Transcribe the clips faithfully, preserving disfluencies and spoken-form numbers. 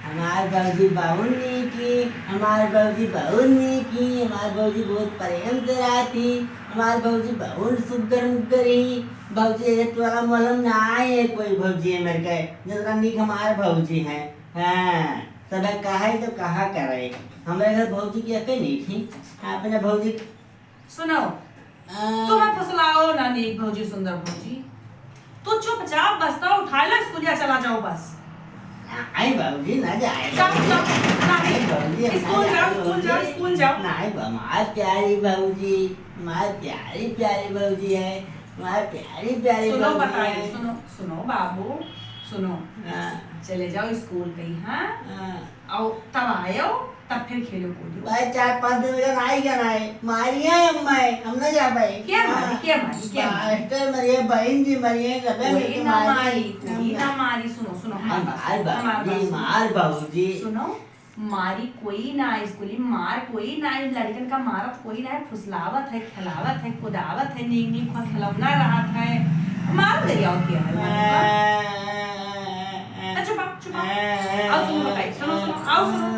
हमार भौजी बहुत नीक ही, हमार भौजी बहुत नीक ही, हमार भौजी बहुत प्रेम से रहती, हमार भौजी बहुत सुग्गर मुग्गर ही। भौजी, ये टोला मोहल्ला में ना आए कोई भौजी है मेरे के, जितना नीक हमार भौजी है। हाँ, सब कहे तो कहा करे, हमारे घर भौजी की अके नीक ही, अपने भौजी सुनो, आ। तुम्हें फुसलाओ ना नीक भौजी, सुंदर भौजी। तू चुपचाप बस्ता उठा ले, स्कूलिया चला जाओ बस। आई भौजी, ना जाए। जाओ, जाओ, नहीं। आई भौजी, हम स्कूल ना जाओ, जाए स्कूल जाओ, भौजी। स्कूल जाओ। नहीं, हमार प्यारी भौजी, हमार प्यारी प्यारी भौजी है, हमार प्यारी प्यारी सुनो, भौजी बताई, है। सुनो, सुनो बाबू, सुनो। हाँ। चले जाओ स्कूल कहीं, हाँ? हाँ। आओ, तब आयो, तब फिर खेलो कूदो। भाई, चार पाँच दिन हो गया, ना आई क्या ना आई? मारी है अम्मा, हम ना जा पाए। क्या मारी, हाँ। क्या मारी, क्या मारी? मास्टर मरिए, बहन जी मरिए, सबे कोई मिलके ना मारी। मारी, कोई हम ना ना मारी, सुनो, सुनो, हमार हमार बात सुनो, हमार बाबूजी, बात सुनो। मार बाबूजी। सुनो, मारी कोई ना, स्कूली मार कोई ना, लड़कन का मारत कोई ना है, फुसलावत है, खिलावत है, कुदावत है, नीक नीक खिलौना रहत है, मार दे आओ क्या है, मार दे। ए, चुप, चुप। आओ सुनो बताई, सुनो, सुनो, आओ सुनो,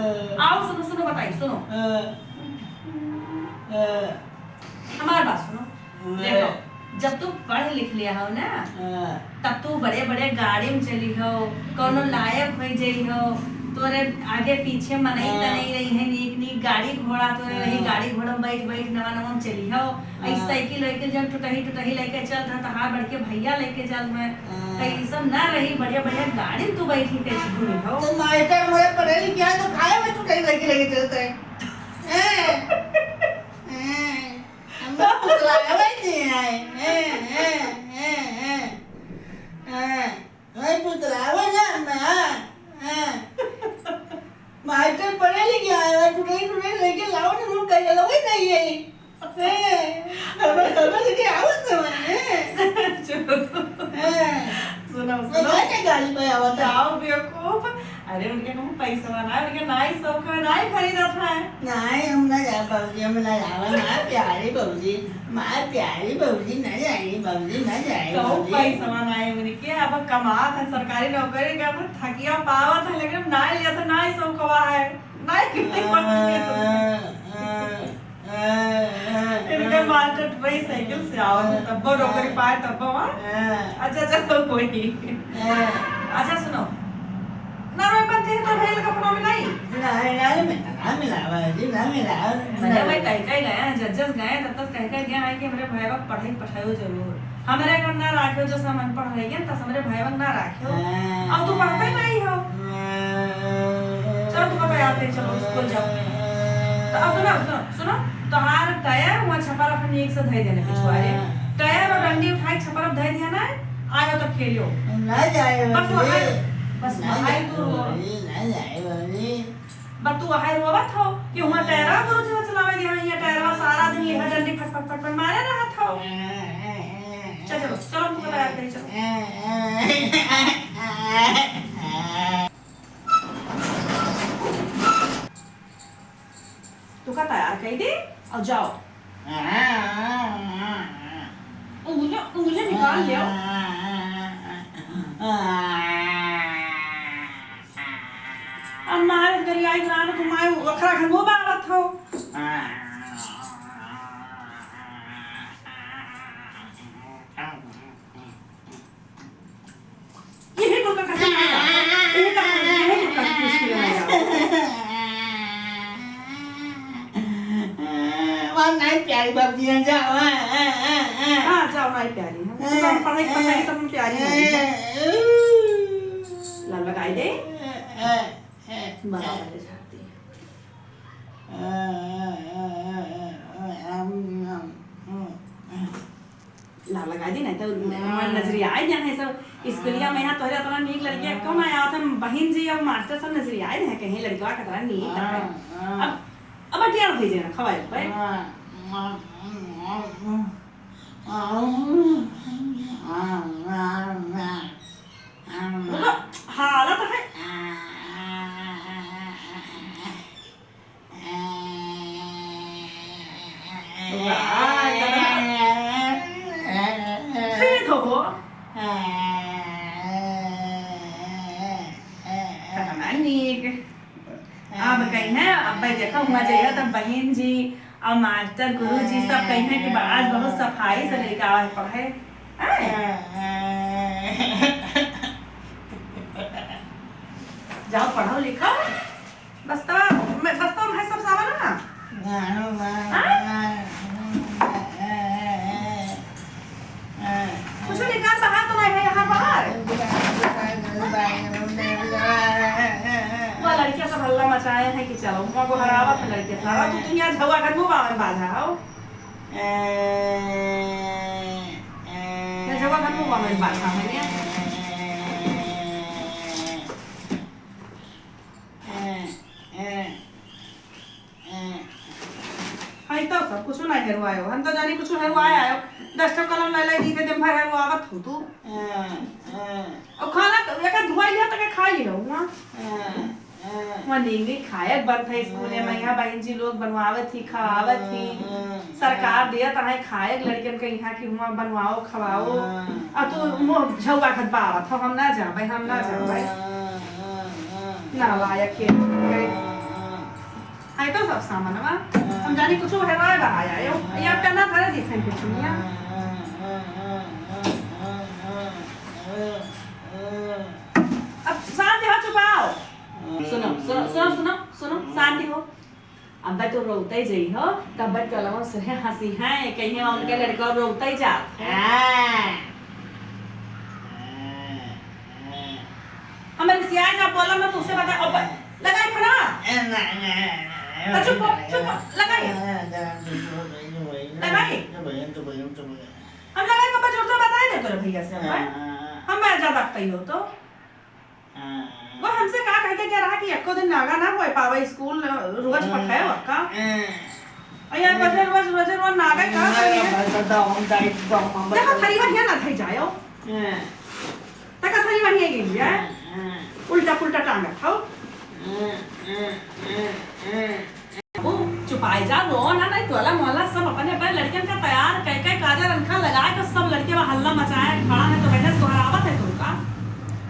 आओ सुनो, सुनो बताई, सुनो। हमार बात सुनो। देखो, जब तू पढ़ लिख लिया हो ना, तब तू बड़े बड़े गाड़ी में चली हो, कौनो लायक हो जाई हो, तोरे आगे पीछे मनई तनई रही है, नीक नीक गाड़ी घोड़ा तोरे रही, गाड़ी घोड़ा में बैठ बैठ नवा नवा में चली हो। ई साइकिल वाइकिल जौन टुटही टुटही लेके चलत है, तहार बड़के भैया लेके चलत है, हाँ। तो ई सब ना रही, बढ़िया बढ़िया गाड़ी में तू बैठी के घूमी हो। तो मास्टर मोरे पढ़े लिखे हैं तो काहे में टुटही साइकिल लेके चलते हैं? हैं? हैं? हम तो फुसलावे नहीं आए। हैं, हैं, हैं, हैं। हैं। हमें फुसलावे ना, मैं, हैं, हैं। मास्टर पढ़े लिखे आए हैं, टुटही टुटही लेके लाओ ना, हम कहीं लगे नहीं है। हैं। हमें समझ नहीं आवत समझ में। चुप। हैं। सुनो, मैं सुनो। जाके गाड़ी पे आवत है। जाओ बेवकूफ। अरे उनके कहूँ पैसवा ना, उनके नाई शौक है, नाई खरीदत है। नाई, हम ना जाए बाबूजी, हम ना जाए, हमार प्यारी बाबूजी, हमार प्यारी बाबूजी, ना जाए बाबूजी, ना जाए कहूँ बाबूजी। पैसवा नाई उनके, अब कमात है, सरकारी नौकरी करत है, थकिया पावत है, लेकिन नाई लिया तो नाई शौकवा है, नाई कितने आ, पढ़ती है तुमने? आ, इनके मास्टर वही साइकिल से आओ, तब्बो नौकरी पाए, तब्बो, हाँ? हाँ। अच्छा, चलो, कोई। हाँ। अच्छा, सुनो। ना रोए बनते हैं तो भेल का फोटो में नहीं? नहीं, नहीं, मैं ना मिलावा जी, ना मिलावा। भैया, भाई, कहीं, कहीं गए हैं, जज, जज गए हैं, तब तक कहीं, कहीं गए हैं कि हमरे भाई बा पढ़े, पढ़ायो जरूर। हमरे अगर ना राखे हो, जैसे हम अनपढ़ रह गए, तब हमरे भाई बा ना राखे हो। हाँ। अब तू पढ़ते नहीं हो। हाँ। चलो, तू पता याद नहीं, चलो, स्कूल जाओ। तो अब सुनो, सुनो। सुनो, तोहार टायर हुआ छपरा पर नीक से धइ देने पिछुआरे। हाँ। टायर और डंडी उठाए छपरा धइ दिया ना, आयो तब खेलियो। ना जाए बस बाबूजी। वहाँ, बस ना वहाँ जाए ही तू रो। बाबूजी, ना जाए बाबूजी। बस तू वहाँ रोवत हो कि हुआ टायरा गुरु जी चलावे दिया, ये टायरवा सारा दिन लिहा डंडी फट फट फट फट मारे रहत हो। चल, चलो, चलो, हमको बताया कहीं, चलो। तू का तैयार कर दे और जाओ। उंगलियां, उंगलियां निकाल ले। अब मारे गरियाई ग्रान को माय अखरा खंगो बावत हो। यही तो मैं कहती हूँ, यही तो मैं, यही तो कहती हूँ उसके लिए। वाह, नहीं प्यारी बाबूजी, जाओ, हाँ, हाँ, हाँ, हाँ। हाँ, जाओ, नहीं प्यारी, हाँ। हाँ, तुम पढ़ाई, हाँ। पढ़ाई, तुम प्यारी नहीं है। हाँ। लाल लगाई दे। हाँ, हाँ, हाँ। बराबर है, जाती है। हाँ, हाँ, हाँ। लाल लगाई दी, नहीं तो हाँ। नजरिया आए जाए सब। स्कूलिया में यहाँ तोहरे इतना नीक लड़किया हाँ। कौन आया था, बहिन जी और मास्टर सब नजरिया आए हैं कहीं लड़का कितना नीक हाँ, है। हाँ। अब, अब अटियार भेजे ना खवाए पे। हाँ, हाँ, हाँ, हाँ। रुको, हालत है। वाह, दादा। फिर धोबो। खतरनाक नी। ठीक। अब कहिहैं, अब भाई देखो, हुआँ जइहैं तब बहिन जी और मास्टर गुरु जी सब कहिहैं कि आज बहुत सफाई से लड़िका आवा है पढ़े। आए? जाओ पढ़ो लिखो। बस्तवा, मैं, बस्तवा में है सब सामान ना? हाँ? कुछ निकाल बाहर तो नहीं है यहाँ बाहर? वो लड़कियाँ सब हल्ला मचाए हैं कि चलो, हुआँ गोहरावत है लड़कियाँ सारा, तू, तू यहाँ झौआ घर मुँह बावन बाजा हो। ये झौआ घर मुँह बावन बाजा है ये। हई तो सब कुछ नहीं हेरुआयो, हम तो जानी कुछ हेरुआए आयो। दस ठो कलम ले ले, जीते दिन भर हेरुआवत हो तू। अब खाना एक धुआई लिया तो के खाई लियो ना। वहाँ नींगी खाए बनत है स्कूले में, यहाँ बहन जी लोग बनवावत ही, खवावत ही। सरकार दियत है खाए लड़कन के यहाँ कि हुआँ बनवाओ, खवाओ। आ तू मुँह झौआ खत बावत हो, हम ना जाबे, हम ना जाबे। नालायक के। है तो सब सामानवा। हम जानी कुछ हेराए बहाए आयो। ये आपका ना धरे दिखे कुछ नहीं है। अब शांति हो, चुपाओ। सुनो, सुनो, सुनो, सुनो, सुनो, शांति हो। अब तो रोते जइहो, तब टोलवा से हँसिहैं, कहिहैं उनके लड़का रोते जात है। हम रिसिया जा बोला मैं तुझसे बता, अब लगाई खाना। ए, ना, ना, ना, ना, तो चुप हो, चुप हो, लगाई। लगाई। हम लगाई, पापा, जोर से बताए दे तोरे भैया से, हाँ? हाँ। हम मैं ज्यादा कही हो तो। हाँ। वो हमसे का कह के क्या रहा कि एको दिन नागा ना होए पावे, स्कूल रोज हाँ। पठाए वक्का। हाँ। और यार, रोज, रोज, रोज, रोज नागा का हाँ, करिए? भाई, दादा, हम दाई, तो हम देखो, थरी वहिया ना थई जायो। हाँ। तका थरी वहिया गई है। हाँ। उल्टा पुल्टा टांगत हो। हाँ, हाँ, हाँ, हाँ। ओ, चुपाई जा, रो ना, नहीं टोला मोहल्ला सब अपने, अपने लड़कन का तैयार कह, कह काजर अनखा लगा के सब लड़के वहाँ हल्ला मचाए खड़ा है, तो वजह से गोहरावत है तुमका।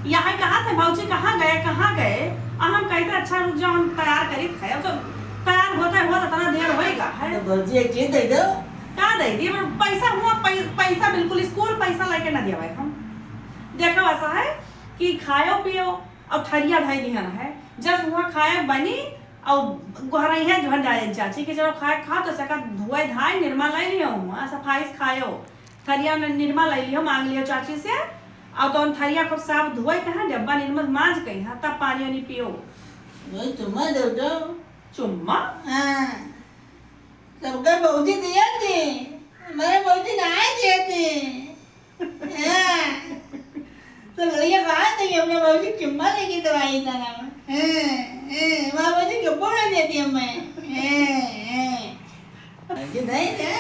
यहाँ कहा थे भौजी, कहाँ गए, कहाँ गए? आ हम कहते, "अच्छा, रुक जाओ, हम तैयार करी थे।" अब तो तैयार होते, होते इतना देर होएगा है। तो भौजी, एक चीज दे दो। का दे दी? पर पैसा हुआ, पै-, पैसा बिल्कुल स्कूल पैसा लेके ना देवे हम। देखो, ऐसा है कि खायो पियो, अब थरिया धई दिहन है, जब हुआ खाए बनी, और गोहराई है, जोहन जाए चाची के, जब खाए खा, तो सका धोए धाए, निरमा लाई लियो हुआ, सफाई से खायो। थरिया में निरमा लाई लियो, मांग लियो चाची से, और तो थरिया खूब साफ धोए के है, डब्बा निरमा मांज के है, तब पानी वानी पियो। वही चुम्मा दे दो। चुम्मा? हाँ। सबका भौजी दिया थी, हमारे भौजी ना दिए थे। हाँ। तो लड़िया कहाँ थे कि अपने बाबूजी चुम्मा लेके दवाई था ना? हाँ, हाँ, हमारे बाबूजी चुप्पो ना देती हमें। हाँ, हाँ। कि नहीं थे?